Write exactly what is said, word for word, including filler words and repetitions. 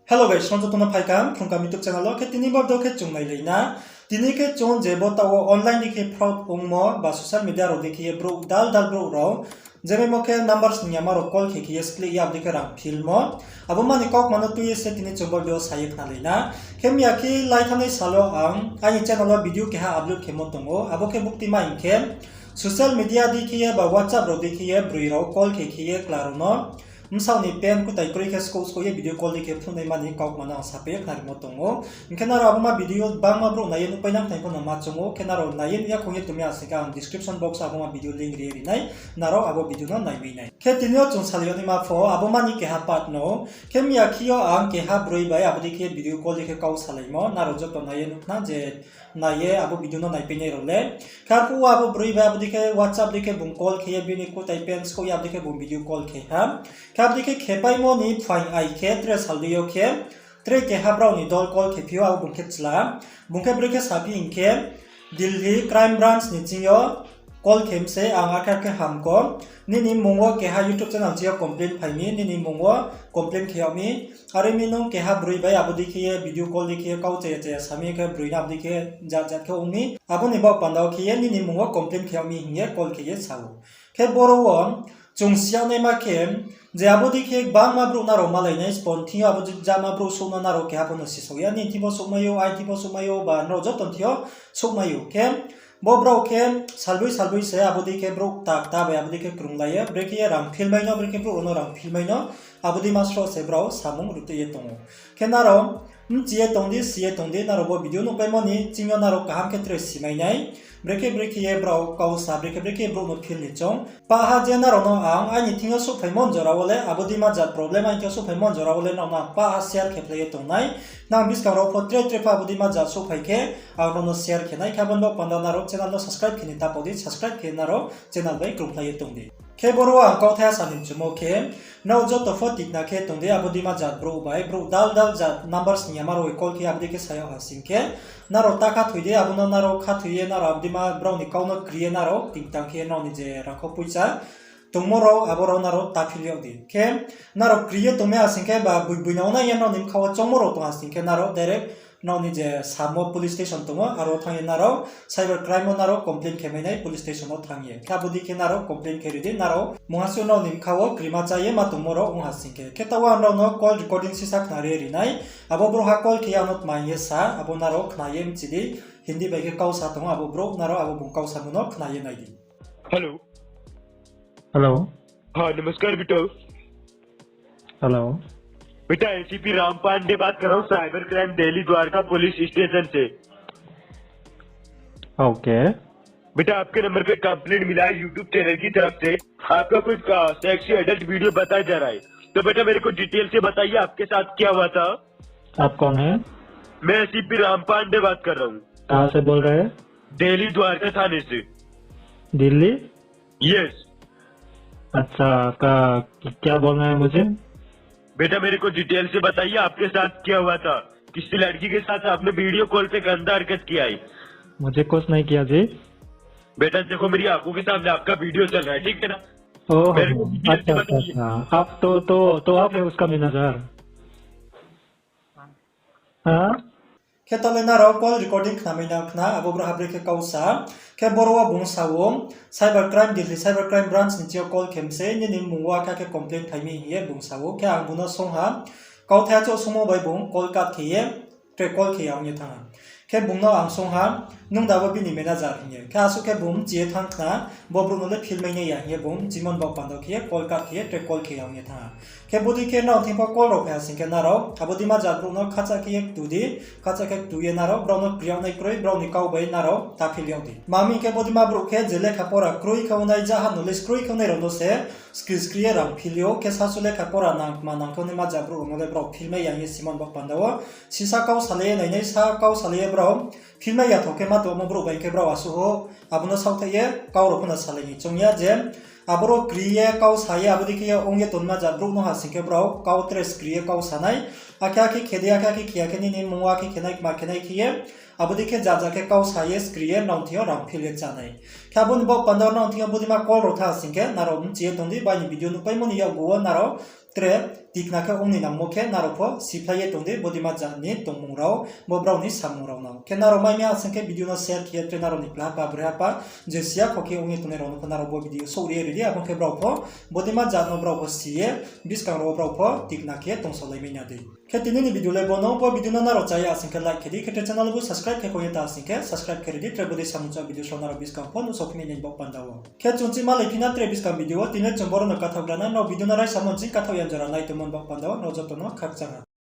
Hello guys, srang joto no phaikha Phrungkam YouTube channel wo. Khe tini bo video khe chung nailai na. Tini khe chung je bo taoh wo online dei khe fraud ongmo ba social media rao dei khe ye brouh dal dal brouh rao je maimo khe number sning yama rao call khe khe ye sklik ye abo dei khe rang philmo. Abo mani kaukma no tui ye se tini chung bo video sa ye khnalai na. Khe miya khe lai thanngnai sal wo ang aini channel wo video keha upload khemo tong ou. Abo khe bukti ma hing khe social media dei khe ye ba WhatsApp rao dei khe ye broi rao call khe khe ye chla rao no bsaoh ni pant kutai kroi khe skouh skouh ye video call dei khe phnuhnaima ni kaukma no ang sapai ye khnarimo tong ou. Hing khe nrao abo ma video bangma brouh nai ye nuhpai nang thai pho no ma choung ou. Khe nrao nai ye nuh ya khong ye tongmi asing khe ang description box wo abo ma video link ri ye ri nai. Nrao abo video no nai mai nai. Khe tini yo chung salai yag naima pho abo mani keha part no. Khe miya khe yo ang keha broi bai abo dei khe video call dei khe kau salaimo. Nrao joto nai ye nuh khna je nai ye abo video no naipainai rao le. Khe arphuh wo abo broi bai abo dei khe WhatsApp dei khe bung call khe ye bini kutai pant skouh ye abo dei khe bung video call khe ha. Khe abo dei khe khepaimo ni phaing ai khe tre sal dei yo khe tre keha brao ni dol call khe phi ou, abo bung khe chla. Bung khe brekhe saphi hing khe, Delhi crime branch ni ching yo call khe mi se, ang akhe akhe hamko, nini mmung wo keha YouTube channel ching yo complaint phai mi, nini mmung wo complaint khe yag mi. Are mi nung keha broi bai abo dei khe ye video call dei khe ye kau chaya chaya sa mi khe broi no abo dei khe jat jat khe ong mi. Abo ni baoh panda wo khe ye nini mmung wo complaint khe yag mi hing ye call khe ye sa ou. Khe boro wo chung si yag naima khe, je abo dei khe gbangma brouh nrao malai nai, spon thing yo abo dei jama brouh souh no nrao keha pho no sisao ya, nini thing pho souhmai ou, aini thing pho souhmai ou, ba nrao joto ni thing yo souhmai ou. Khe bo brao khe salboi salboi se abo dei khe brouh kta kta bai abo dei khe krunglai ye, brekhe ye rang philmai no, brekhe brouh rao no rang philmai no, abo dei ma sroh se brao samung rutuh ye tong ou. Khe nrao bchi ye tong di, si ye tong di, nrao bo video nuhpaimo ni ching yo nrao kaham khe tre simai nai. Brekhe brekhe ye brao kau sa, brekhe brekhe ye brouh no phil ni choung. Pah ha je nrao no ang aini thing yo souhphaimo jora wo le, abo dei ma jat problem aini thing yo souhphaimo jora wo le nrao no ang pah ha share khe phlai ye tong nai. Nang buskang rao pho tre tre pho abo dei ma jat souhphai khe ang nrao no share khe nai. Khe abo ni baoh panda nrao channel no subscribe khe ni ta pao di, subscribe khe nrao channel bai krungphlai ye tong di. Khe boro wo ang kauthai sa ni mchumo khe, nrao joto pho tikna khe tong di, abo dei ma jat brouh bai, brouh dal dal jat number sning yama rao call khe abo dei khe sa yag ha sing khe, nrao ta khathoi di, abo no nrao khathoi ye nrao abo dei ma brao ni kau no kri ye nrao tingtang khe nrao ni je rangkho poicha tongmo rao abo rao nrao ta phil yag di. Khe nrao kri ye tongmai ya sing khe ba boi boi nang nai ye nrao ni bkha wo choungmo rao tong ha sing khe nrao direct nrao ni je samo police station tong ou, aro thanng ye nrao cyber crime wo nrao complaint khe mai nai police station wo thanng ye. Khe abo dei khe nrao complaint khe ri di, nrao mungha suh nrao ni bkha wo krima chá ye ma tongmo rao ong ha sing khe. Khe taoh wo ang nrao no call recording sisa khna ri ye ri nai. Abo brouhha call khe ye ang no tma hing ye sa, abo nrao khna ye mchi di. Hindi bai khe kau sa tong ou abo brouh, nrao abo bung kau samo no khna ye nai di. Hello। Hello। हाँ, नमस्कार बेटा। Hello। बेटा, एसीपी राम पांडे बात कर रहा हूँ, cyber crime Delhi Dwarka police station से। OK। बेटा, आपके नंबर पे कंप्लेंट मिला है YouTube चैनल की तरफ से। आपका कुछ, आ, सेक्सी एडल्ट वीडियो बताया जा रहा है। तो बेटा, मेरे को डिटेल से बताइए, आपके साथ क्या हुआ था? आप कौन है? मैं एसीपी राम पांडे बात कर रहा हूँ। कहाँ से बोल रहे हैं? दिल्ली द्वारका थाने से। दिल्ली? यस। अच्छा, का, क्या बोलना है मुझे? बेटा, मेरे को डिटेल से बताइए, आपके साथ क्या हुआ था? किसी लड़की के साथ आपने वीडियो कॉल पे गंदा हरकत किया है? मुझे कुछ नहीं किया जी। बेटा, देखो, मेरी आंखों के सामने आपका वीडियो चल रहा है, ठीक है ना? ओहो, मेरे को डिटेल से अच्छा, अच्छा, बताइए। अच्छा। आप तो, तो, तो आप है उसका मैनेजर? हाँ? Khe taoh le nrao call recording khnamai nang khna, abo brouhha brekhe kau sa. Khe boro wo bung sa ou, cyber crime Delhi, cyber crime branch ni ching yo call khe mi se, nini mmung wo akhe akhe complaint phai mi hing ye bung sa ou. Khe ang bung no sung ha, kauthai achouh sungmo bai bung call cut khe ye, tre call khe ya ong ye thanng ha. Khe bung no ang sung ha, nung da bo bini manager hing ye. Khe asuh khe bung mchi ye thanng khna, bo brouh no le philmai nai ya hing ye bung mchimo ni baoh panda khe ye call cut khe ye tre call khe ya ong ye thanng ha. Khe bodei khe nrao thing pho call rao phai ha sing khe nrao abo dei ma jat brouh no khacha khe ye ktu di, khacha khe ktu ye nrao brao no kri yag nai kroi, brao ni kau bai nrao ta phil yag di. Tma hing khe bodei ma brouh khe je lekha pora kroi khe ong nai, jaha knowledge kroi khe ong nai rao no se skri skri ye rang phil ou. Khe sasu lekha pora nang tma nang khe ong nai ma jat brouh rao no le brao philmai ya hing ye simo ni baoh panda wo. Sisa kau salai ye nainai, sa kau salai ye brao philmai ya thou khe ma tongmo brouh bai khe brao asuh ou, abo no saohthaih ye kau rao pho no salai ni choung ya je, aboro kri ye kau sa ye abo dei khe ye ong ye tongma jat brouh no ha sing khe brao kau tre skri ye kau sa nai, akhe akhe khe di, akhe akhe khe ya khe nini mmung wo akhe khe nai, kma khe nai khe ye, Abo dei khe jaja khe kau sa ye, skri ye, nrao thing yo rang phil ye chá nai. Khe abo ni baoh panda wo nrao thing yo bodeima call rao tha sing khe, nrao mchi ye tong di, bo aini video nuhpaimo ni yakgu wo nrao tre tikna khe ong ni nangmo khe nrao pho siphlai ye tong di, bodeima jat ni tongmung rao, bo brao ni samung rao no. Khe nrao mai mi ha sing khe video no share khe ye tre nrao ni kla ha pa, bre ha pa, je siya kho khe ong ye tongnai rao no pho nrao bo video souhri ye ri di, abo khe brao pho bodeima jat no brao pho si ye, buskang rao wo brao pho tikna khe tongsaolai mai na dei. Khe tini ni video le bo no, bo video no nrao chá ya sing khe like khe di, khe tre channel bo subscribe khe kho ye ta sing khe subscribe khe ri di, tre bodei samung cha video song nrao buskang pho nuhsao phi nai ni baoh panda wo. Khe chung chih malai phi na tre buskang video wo, tini le chung boro no kathaoh gra na, nrao video no raisamo nching kathaoh ya jora nai tongmo ni baoh panda wo, nrao joto no khakchang ha.